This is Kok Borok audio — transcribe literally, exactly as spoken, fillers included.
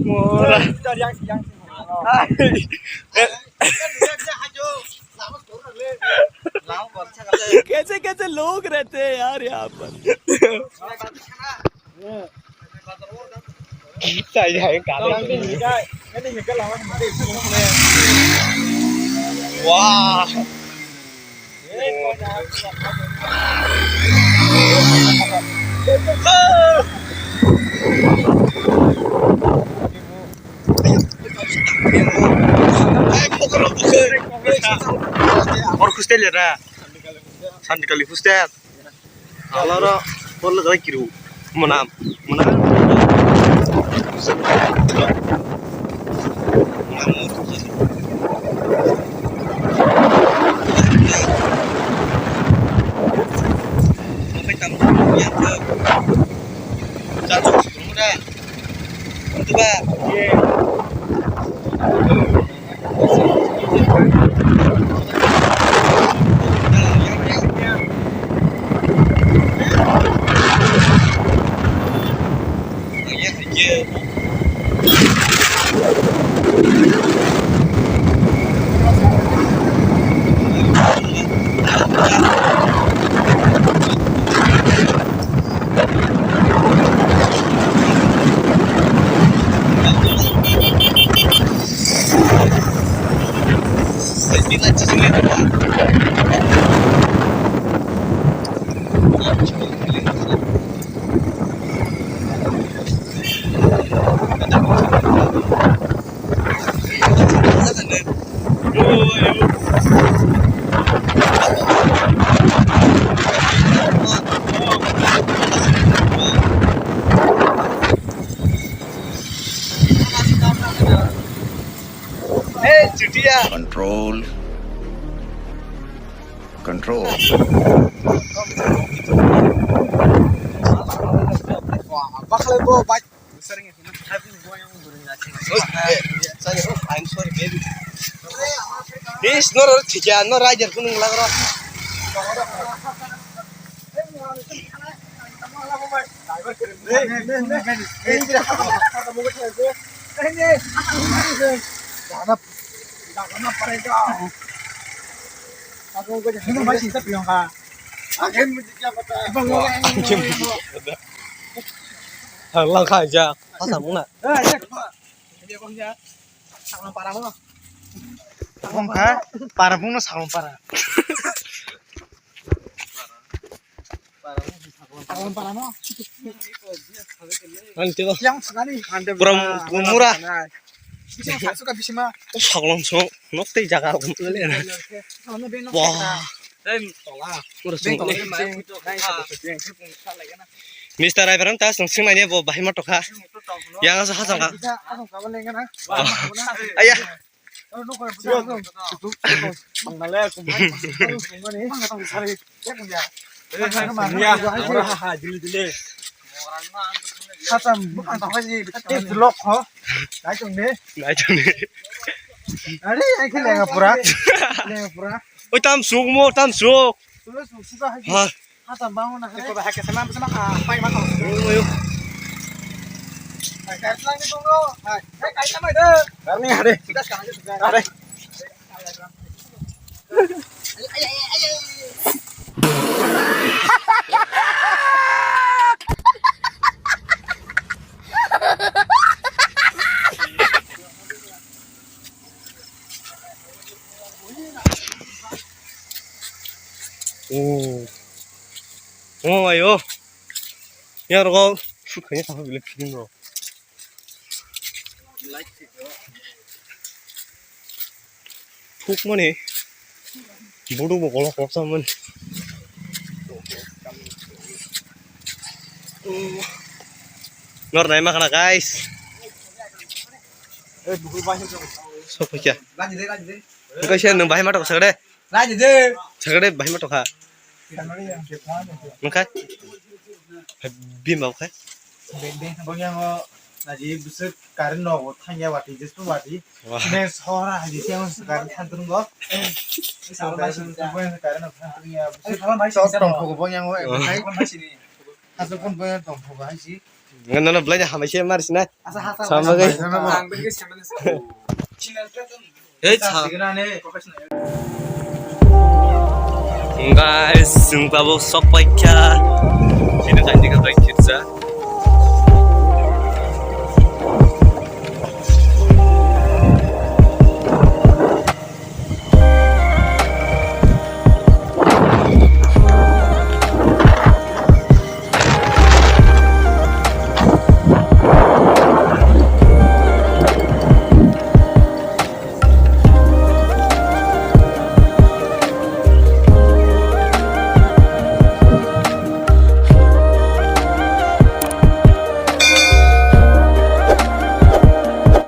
Mora. कैसे कैसे लोग रहते हैं यार यहाँ पर। Wah. Hor hostel ya da? Sandikali hostel. Alaro bol jai kiru. Mona, mona. Control. Control. Bakhalai bo bike. Is no ro thikya no rider kunung lagro. Langkha ja. Hasa muna. Bongkha para phungno sakong para. Sakong para no. Ang tiko. Yang sakani. Pura mura. Bising saksuka bisima. Saklong song nok tei jaga lele na. Wah. Pura song. Mister Ibrahim tas nung sing nanya bo bahima tokha. Yang asa hasang ka. Aya. Hatam bwkhang tangkha si tei vlog kho. Nai tong de. Nai tong de. Are ai khe lenga pura. Lenga pura. Oi tam suk mo tam suk. Suk suk hai. Ha. Hatam bang na hai. Ko ba hai ke sama sama ka pai ma ko. Oi oi. Hai kai lang ni tong lo. Hai kai sama de. Kar ni hare. Sudah sekarang aja sudah. Are. Oh. Oh, ayo. Ya, rogo shoot kanya sama bilik film ro. Thukmani budu bo kolok kolok samani. Nor nai makana guys. Sokya. Kaisa nung bahai matok sagade. Sagade bahai matok ha. Mangkai. Bima kai. Beng beng bo yang o naji busuk karin no thangya wati jesu wati. Wah. Ne sora haji siang karin thantung go. Sora mai sin karin no thantung ya. Sora mai sin tong phogo bo yang o. Haso kon bo tong phogo hai si. Ngan nono belai hamai se mar sina. Sama gai. Ang bini ke sama. Hei, sa. Guys, sung tabuk sok paikha.